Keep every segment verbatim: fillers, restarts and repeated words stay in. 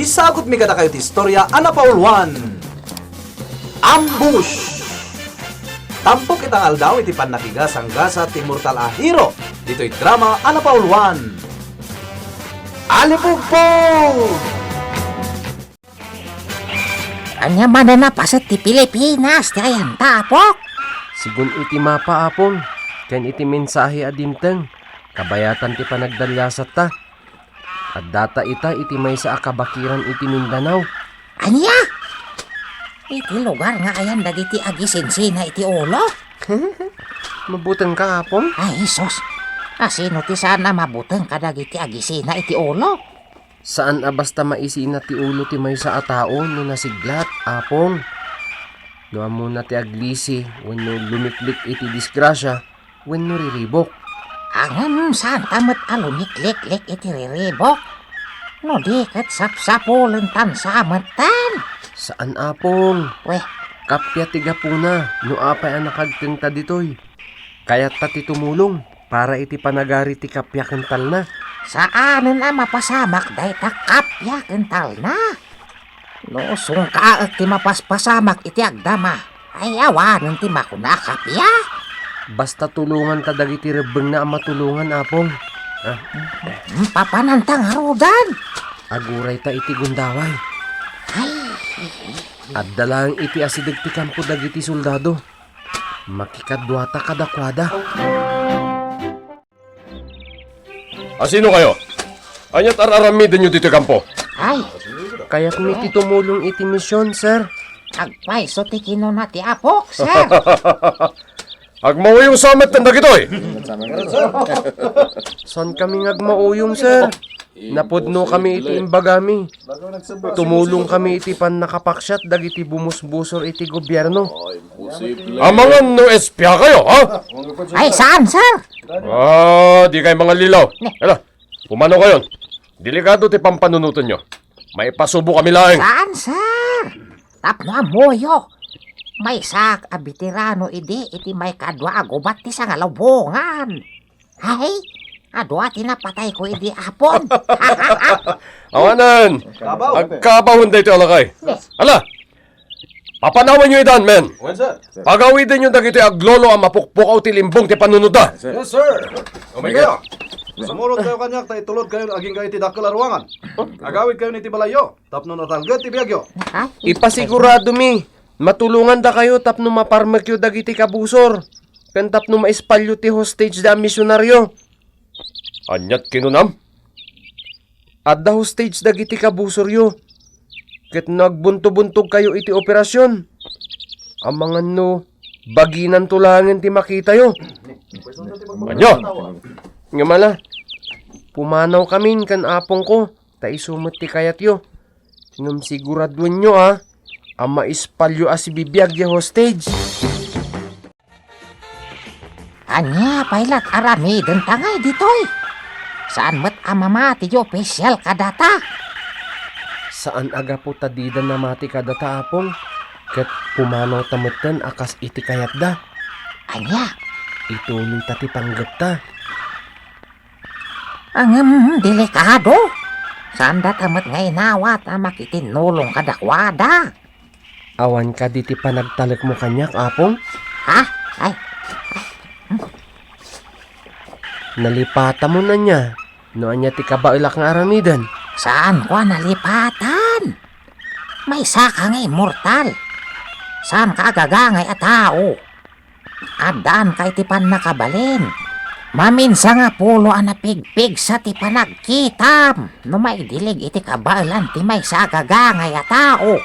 Isagutmi kadakayo ti istorya a napauluan. Ambush! Tampok ita nga aldaw iti pannakigasanggasat ti mortal a hero ditoy drama a napauluan. Alipugpog! Ania manen a paset ti Pilipinas ti ayanta, Apok? Sigun iti mapa, Apong, ken iti mensahe a dimteng, kabayatan ti panagdaliasatta. Addata ita iti maysa a kabakiran iti Mindanao. Ania? Iti lugar nga ayan dagiti agisinsina iti ulo? Mabutengka, Apong? Ay, sus! Asino ti saan a mabuteng kadagiti agisina iti ulo? Saan a basta maisina ti ulo ti maysa a tao no nasiglat, Apong. No ammona ti aglisi wenno lumiklik iti disgrasia wenno riribok. Ngem saanta met a lumikliklik iti riribok. No di ket sapsapulentan sa metten. Saan, Apong. Weh. Kappia ti gapuna no apay a nakagtengta ditoy. Kayatta ti tumulong para iti panagari ti kappia ken talna. Saanen a mapasamak dayta kappia ken talna. No sungkaek ti mapaspasamak iti agdama, ay awanen ti makuna a kappia. Basta tulonganta dagiti rebbengna a matulongan, Apong. Ah. Hmm, papananta ngaruden. Agurayta iti gundaway. Ay. Adda laeng iti asideg ti kampo dagiti soldado. Makikaduata kadakuada. Asino kayo? Ania't ar-aramidenyo ditoy kampo? Ay, kayatmi ti tumulong iti mision, sir. Agpayso ti kinuna ti Apok, sir. Agmauyong sa metten dagitoy. Saan kami nga agmauyong, sir? Napudno kami iti imbagami. Tumulong kami iti pannakapaksiat dagiti bumusbusor iti gobierno. Amangan no espia kayo, ha? Ay, saan, sir? Ah, di kayo mangallilaw. Ne. Hala, pumanaw kayon. Delikado ti pampanunotenyo. Maipasubo kami laeng. Saan, sir? Tapno ammoyo. Maysaak a beterano idi iti maikadua a gubat ti sangalubongan. Ay, adua ti napatayko idi Apong. Awanen. Kabaw. Agkabawen daytoy a lakay. Ne. Ala, papanawanyo idan, men. Wen, sir. Pagawidenyo dagitoy aglolo a mapukpukaw ti limbong ti panunotda. Yes, sir. Umay kayo. Sumulod kayo kaniak ta itulod kayo agingga iti dakkel a ruangan. Agawid kayo iti balayyo tapno natalged ti biagyo. Ha? Ipasiguradomi, matulongandakayo tapno maparmekyo dagiti kabusor, ken tapno maispalyo ti hostage da a misionaryo. Ania't kinunam? Adda hostage dagiti kabusoryo. Ket no agbuntobuntogkayo iti operasion, amangan no baginanto laengen ti makitayo. Ania? Ngem ala, pumanawkamin ken apongko, ta isu met ti kayatyo. Ngem siguraduenyo a, a maispalyo a sibibiag ti hostage. Ania pay lat aramidenta ngay ditoy? Saan met a mamati ti ofisial kadata? Saan a gapu ta dida namati kadata, Apong, ket pumanawta metten a kas iti kayatda. Ania? Ituloyta ti panggepta. Ngem delikado. Saandata met nga inawat a makitinnulong kadakuada. Awan kadi ti panagtalekmo kaniak, Apong? Ha? Ay. Nalipatamon ania? No ania ti kabaelak nga aramiden? Saanko a nalipatan. Maysaka nga immortal. Saanka a gagangay a tao. Addaanka iti pannakabalin. Maminsa nga pulo a napigpigsa ti panagkitam no maidilig iti kabaelan ti maysa a gagangay a tao.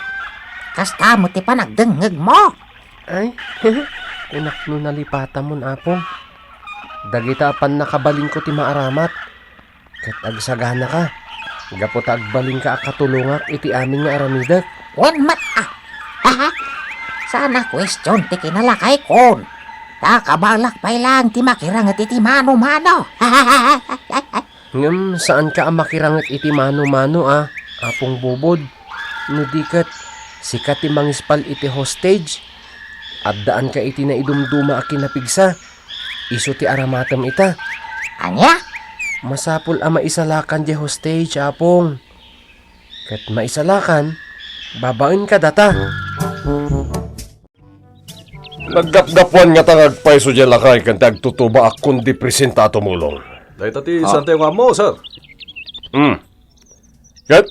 Kasta met ti panagdengngegmo. Ay, kunak no nalipatamon, Apong. Dagita a pannakabalinko ti maaramat. Ket agsaganaka, gapu ta agbalinka a katulongak iti amin nga aramidek. Wen met a. Haha. Saan a kuestion ti kinalakaykon. Ta kabaelak pay laeng ti makiranget iti mano-mano. Ngem saanka a makiranget iti mano-mano a, Apong Bubod. No di ket, sika ti mangispal iti hostage. Addaanka iti naidumduma a kinapigsa. Isu ti aramatem ita. Ania? Masapul a maisalakan diay hostage, Apong. Ket maisalakan, babaen kadata. Naggapgapuan ngata nga agpayso diay lakay ken ti agtutubaak kundi presenta a tumulong. Dayta ti Ah. santayo nga ammo, sir. Hmm. Ket,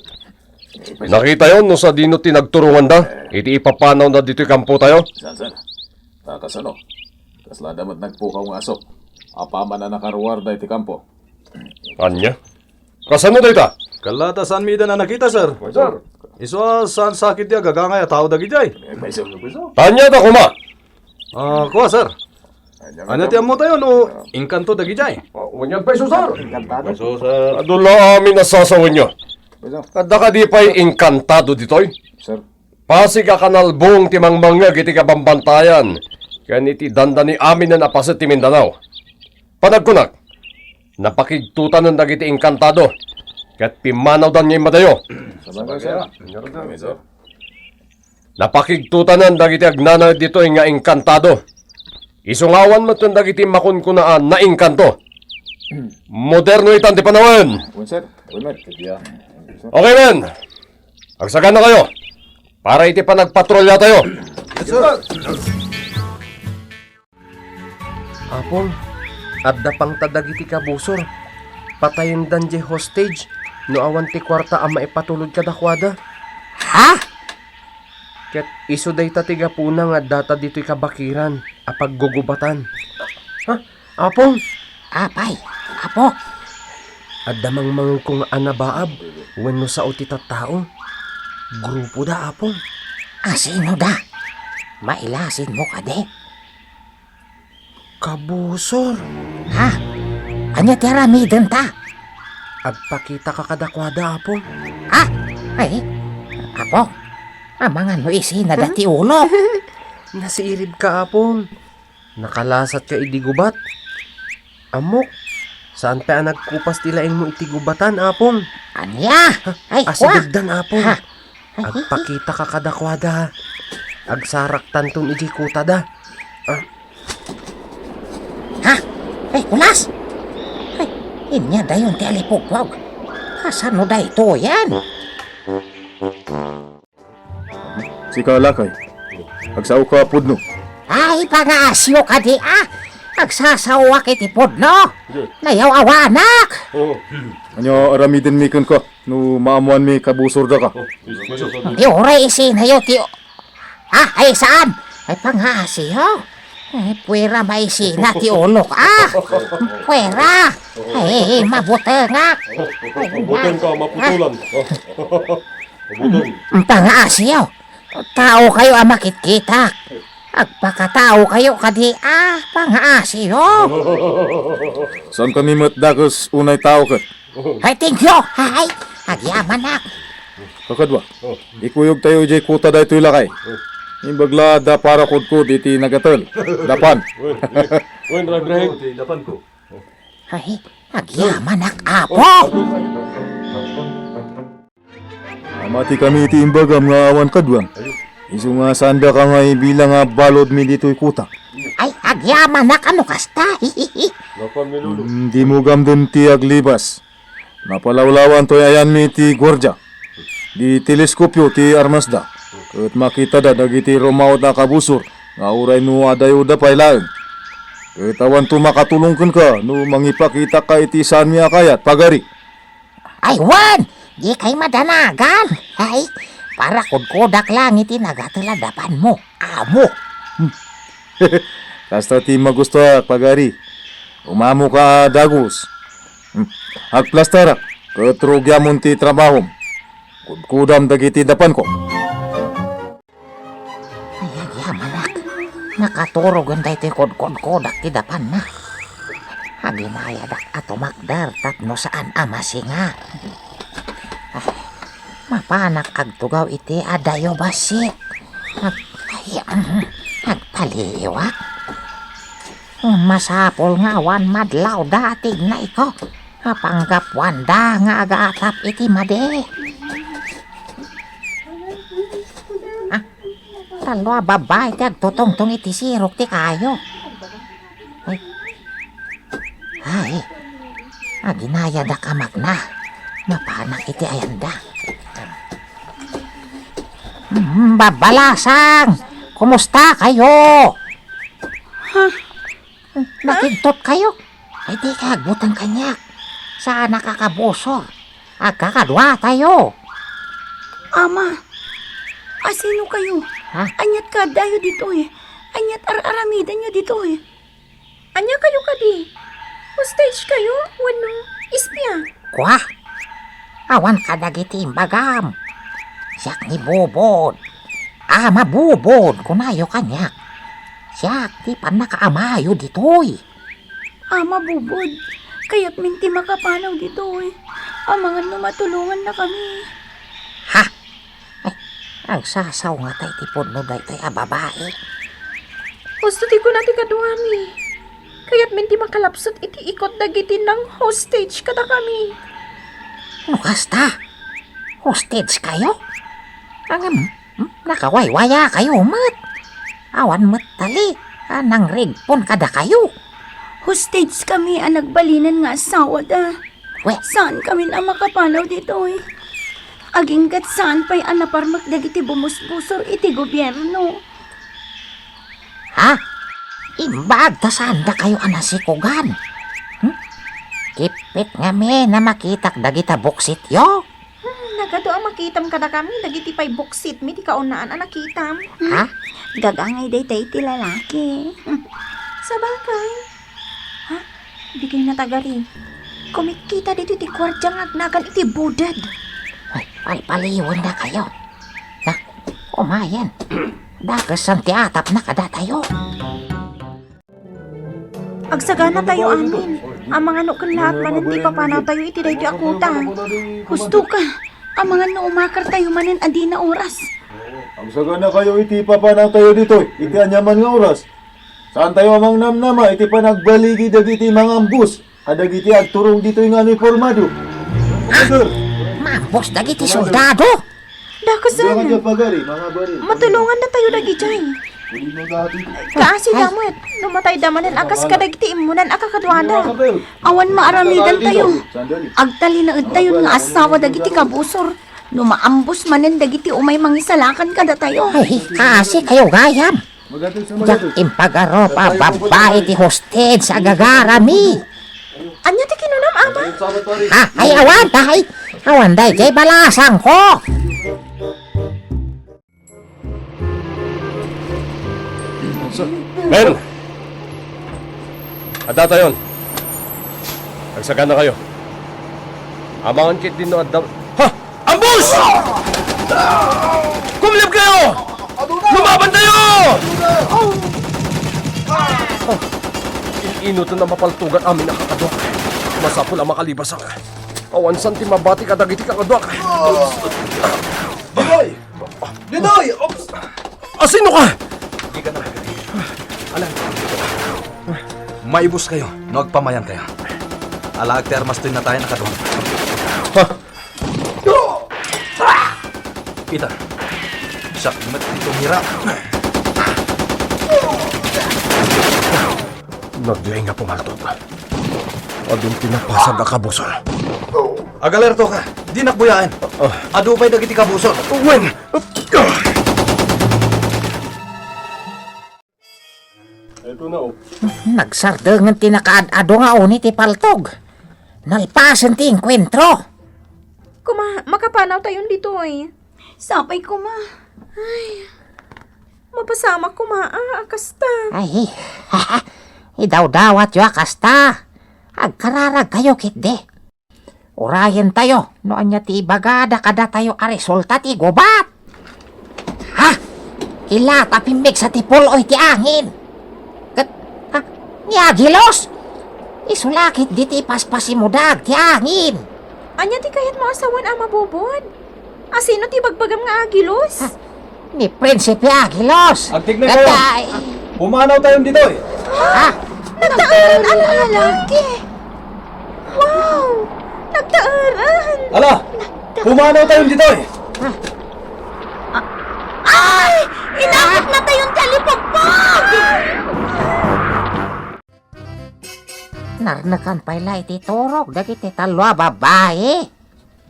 nakitayo no sadino ti nagturonganda iti ipapanawna ditoy kampotayo? Saan, sir? Ta kasano? Kasla da met nagpukaw nga aso. Apaman a nakaruarda iti kampo. Ania? Kasano dayta? Kalla ta saan mi ida a nakita, sir. Sir. Isu a saan sakit ti agagangay a tao dagidiay. Ania ta koma? Ah, kua, sir. Ania ti ammotayo no inkanto dagidiay? Ania pay isu, sir? Isu, sir. Adu la amin a sasawenyo. Adda kadi pay inkantado ditoy? Sir. Pasig a kanalbong ti mangmangngeg iti kabambantayan ken iti dandani aminen a paset ti Mindanao. Panagkunak, napakigtotanen dagiti inkantado ket pimmanawdan nga immadayo. Sabagay, sir. Napakigtotanen dagiti agnanaed ditoy nga inkantado. Isu nga awan metten dagiti makunkuna a nainkanto. Moderno itan ti panawen. Wen, sir. Wen, sir. Okay, men. Agsagana kayo para iti panagpatrolyatayo. Yes, sir. Apong, adda pangta dagiti kabusor. Patayendan diay hostage no awan ti kuarta a maipatulod kadakuada. Ha? Ket isu dayta ti gapuna nga addata ditoy kabakiran a paggugubatan. Ha? Apong! Apay, apo! Adda mangmangegko nga anabaab wenno sao ti tattao. Grupoda, Apong. Asinoda? Mailasinmo kadi? Kabusor. Ha? Ania ti aramidenta? Agpakitaka kadakuada, Apong. Ha? Ay, Apong, amangan no isinada ti ulo. Nasiiribka, Apong. Nakalasatka idi gubat. Ammok, saan pay a nagkupas ti laingmo iti gubatan, Apong. Ania? Ha? Ay, kua. Asidegdan, Apong. Ha? Agpakitaka kadakuada. Agsaraktanton idiay kutada. Ah. Ha? Ay, kulas! Ay, inyadayon ti alipugpog. Kasano daytoyen? Sika, lakay. Agsaoka pudno. Ay, pangaasyo kadi, a. Agsasaoak iti pudno. Nayaw-awanak. Oo. Ania aramidenmi kenka no maammoanmi kabusordaka? Ti uray isinayo ti, ah, ay, saan? Ay, pangaasyo. Ay, puera maisina ti ulok, a. Puera. Ay, mabutengak. Ay, buteng ka, maputulan. Buteng. Pangaasyo. Tao kayo a makitkitak. Agpakatao kayo kadi, a, pangaasyo. Saan kami met dakes unay tao ket? Ay, thank you. Ay, agyamanak. Kakadua, ikuyog tayo idiay kuta daytoy lakay. Imbag la adda para kudkod iti nagatel. Dapan. Wen, wen, ragrahig. Dapan ko. Ay, agyamanak, apo. Amati kami iti imbagam nga awan kaduam. Isu nga saandaka nga ibilang a baludmi ditoy kuta. Ay, agyamanak a no kasta. Napan mi, Lolo. Mm, dimo gamden ti aglibas. Napalawlawan toy ayanmi ti guardia. Di teleskopio ti armasda. Ket makitada dagiti rumaut a kabusor nga uray no adayoda pay laeng. Ket awanto makatulong kenka no mangipakitaka iti saanmi a kayat, pagari. Ay, wen! Dikay madanagan! Ay, para kudkodak lang iti nagatel a dapanmo, amo! Kasta ti magustoak, pagari. Umamoka a dagus. Agplastarak, ket rugiamon ti trabahom. Kudkodam dagiti dapanko. Ay, agyamanak. Nakaturogen daytoy kudkudkodak ti dapanna. Aginayadak a tumakder tapno saan a masinga. Ay, mapanak agtugaw iti adayo bassit. Ag-, ay, mm, agpaliiwak. Masapul nga awan madlawda a tignayko a panggapuanda nga agaatap iti madi. Ah, tallo a babbai ti agtutungtong iti sirok ti kayo. Ay. Ay. Aginayadak a magna. Mapanak iti ayanda. Mm, Babalasang, kumusta kayo? Ha? Nakidtot kayo? Ay, di ka agbutang kaniak. Saan nakakabusor? Agkakadua tayo. Ama, asino kayo? Ha? Aniat kadayo ditoy? Aniat ar-aramidanyo ditoy? Ania kayo kadi? Hostage kayo? Wenno espia? Kwa? Awan kadagiti imbagam. Siak ni Bubod. Ama Bubod, kunayo kaniak. Siak ti pannakaamayo ditoy. Ama Bubod, kayatmin ti makapanaw ditoy. Amangan no matulongannakami. Ha? Ay, agsasaw nga tay ti pudno daytoy a babai. Husto ti kuna ti kaduami. Kayatmin ti makalapsut iti ikot dagiti nang-hostage kadakami. No kasta, hostage kayo? Ngem, hmm, nakawaywaya kayo met. Awan met tali a nangrigpon kadakayo. Hostage kami a nagbalinen nga asawada. We. Saan kami a makapanaw ditoy. Aginggat saan pay a naparmek dagiti bumusbusor iti gobierno. Ha? Imbag ta saandakayo a nasikogan? Hmm? Kippit ngamin a makitak dagita buksityo? Hmm, nagadu a makitam kadakami dagiti pay buksitmi ti kaunaan a nakitam. Ha? Gagangay daytay ti lalaki. Sabagay. Ha? Dikay natagari. Kumikkita ditoy ti guardia nga agnagan iti buded. Ay, palpaliwendakayo. Na, umayen. Dakesan ti atapna kadatayo. Agsagana tayo amin. Amangan no ken laat manen ti ipapanaw tayo iti daytoy a kuta. Husto ka. Amangan no umakar tayo manen a dina oras. Agsagana kayo iti ipapanaw tayo ditoy, iti aniaman nga oras. Saan tayo a mangnamnama iti panagbaligi dagiti mangambus kadagiti agturong ditoy nga unipormado. Commander! Mambus dagiti soldado? Dakasan. Matulongan na tayo dagidiay. Kaasi da met, no matayda manen a kas kadagiti immunan a kakaduada. Awan maaramidan tayo. Agtalinaed tayo nga asawa dagiti kabusor. No maambus manen dagiti umay mangisalakan kadatayo. Ay, kaasi kayo gayam. Diak impagarup a babbai ti hostage a gagarami. Ania ti kinunam, ama? Ha? Ay, awan, ay. Awan, daydiay balasangko. Ben! Adda tayon. Agsagana kayo. Amangan ket dinno adda. Ha? Ambus! Kumleb kayo! Lumaban tayo! In-inuton a mapaltugan amin a kakaduak. Masapul a makalibasak. Awan san ti mabati kadagiti kakaduak. Ditoy! Ditoy! Oops! Asino ka? Di ka nagagari. Alam ko. Maibus kayo no agpamayan kayo. Alaag ti armas toy natayan a kaduak. Ha? Ita, siak met ti tumira. Naglaing nga pumaltog. Adun ti napasag a kabusor. Agalerto ka, dinak buyaen. Ah. Adu pay dagiti kabusor. Wen! Ito na, oh. Nagsardengen ti nakaad-adu nga uni ti paltog. Nalpasen ti engkuentro. Kuma, makapanaw tayon ditoy. Sapay kuma. Ay, mapasamak kuma, ah, a kasta. Ay, idawdawatyo a kasta. Agkararag kayo ketdi. Urayen tayo no ania ti ibagada kadatayo a resulta ti gubat. Ha? Ila ta pimmigsa ti pul-oy ti angin. Ket, ha? Ni Agilos? Isu la ketdi ti ipaspasimudag ti angin. Ania ti kayatmo a sawen, Ama Bubod? Asino ti bagbagam nga Agilos? Ha? Ni Prinsipe Agilos. Agtiknay kayo. Pumanaw tayon ditoy. Ha? Nagtaeran a lalaki. Wow! Nagtaeran! Ala! Pumanaw tayon ditoy! Ay! Inakit na tayon ti alipagpag! Narnekan pay la iti turog dagiti tallo a babbai.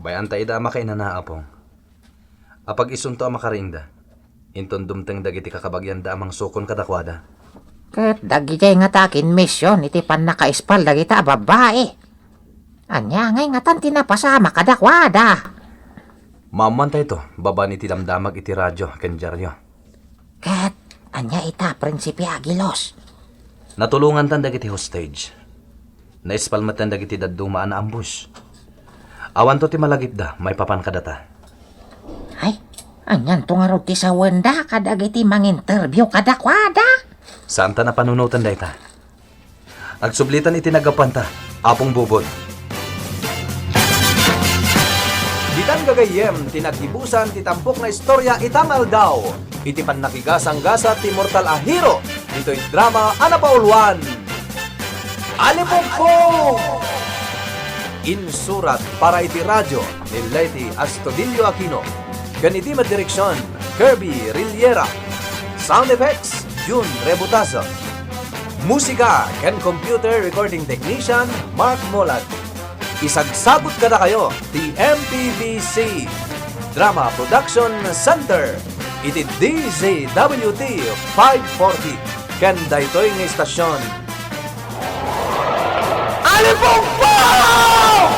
Bay-anta ida a makainana, Apong. Apag-isunto a makariingda. Inton dumteng dagiti kakabagianda a mangsukon kadakuada. Ket dagidiay ngata kinmission iti pannakaispal dagita a babbai. Ania ngay ngatan ti napasamak kadakuada? Maammoantayto, babaen iti damdamag iti radio ken diario. Ket ania ita, Prinsipe Aguilos? Natulongantan dagiti hostage. Naispal metten dagiti dadduma a naambush. Awanto ti malagipda maipapan kadata. Ay, anianto ngarud ti sawenda kadagiti manginterview kadakuada? Saanta a panunoten dayta. Agsublitan iti naggapuanta, Apong Bubon. Ditan gagayyem ti naggibusan ti tampok nga istorya ita nga aldaw, iti pannakigasanggasat ti mortal a hero ditoy drama a napauluan, Alipugpug! Insurat para iti radio ni Leyte Astudillo Aquino, ken iti met direksion, Kirby Riliera. Sound effects, Jun Rebutazo. Musika ken computer recording technician, Mark Molag. Isagsagut kadakayo ti M P B C Drama Production Center iti D Z W T five forty ken daytoy nga istasyon. Alipugpug!